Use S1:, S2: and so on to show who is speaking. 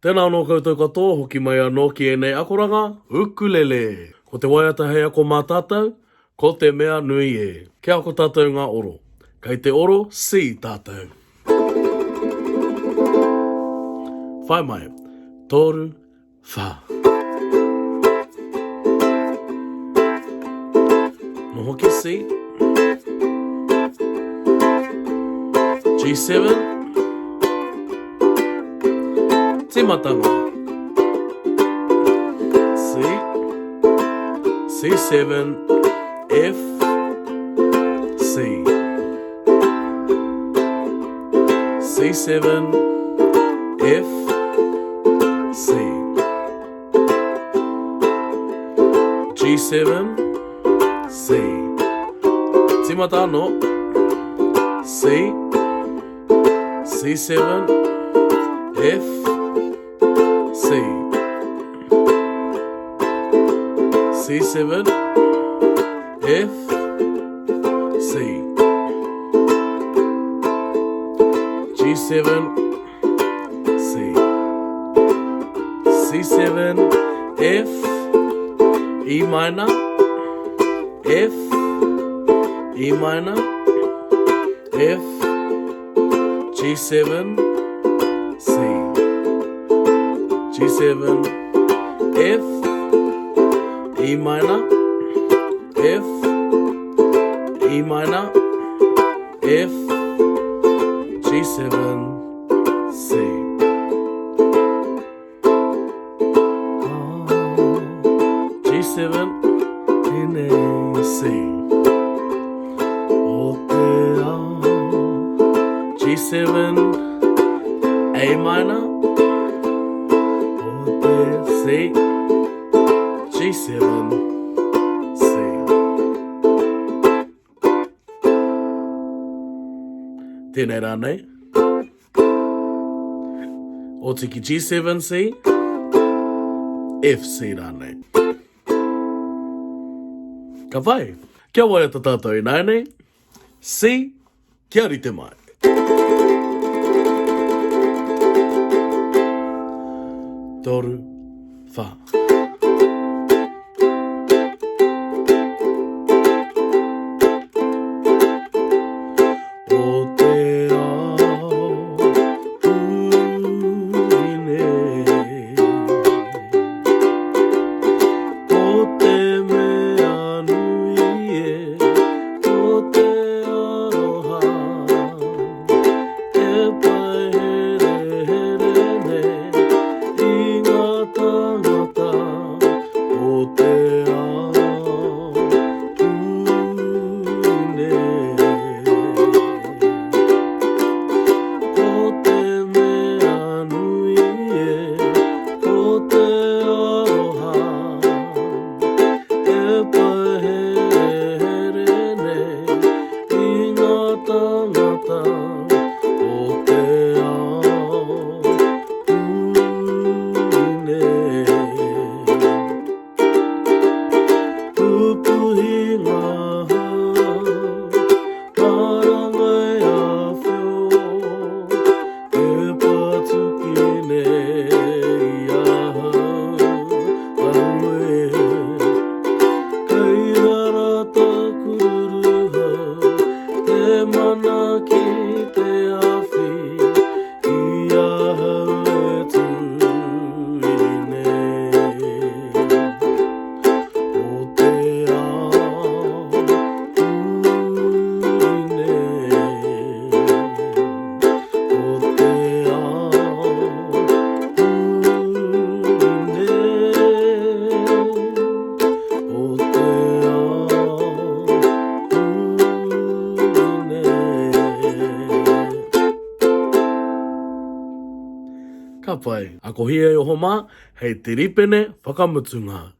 S1: Tēnā anō koutou katoa, hoki mai anō ki ēnei akoranga ukulele. Ko te waiata hei ako mā tātou, ko te mea nui e. Kia ako tātou ngā oro. Kei te oro C tātou. Whai mai. Toru, wha. Noho ki C. G7. Tīmatanga. C. C7. F. C. C7. F. C. G7. C. Tīmata anō. C. C7, F, C. C7, F, C. G7, C. C7, F, E minor, F, E minor, F, G7, C. G7, F, E minor, F, E minor, F, G7, C. G7, tēnei C. O te ao. G7, A minor. O te C. G7, C. Tēnei rānei. Oti ki G7C, FC rānei. Ka whai. Kia waiata tātou ināianei. C, kia rite mai. Toru, wha. O te ao huri nei Ko te mea nui e Ko te aroha E paeherehere nei I ngā tangata O te ao huri nei. Ko te mea nui e, ko te aroha E paeherehere nei i ngā tangata o te ao huri nei. Pupuhi ngā hau, marangai āwhio, E patuki nei ahau, auē. Kei rara taku ruruhau, te mana ki te awhi, I ahau e tū nei O te ao huri nei O te ao huri nei O te ao huri nei. Ka pai. Akohia e oho mā, hei te ripene whakamutunga.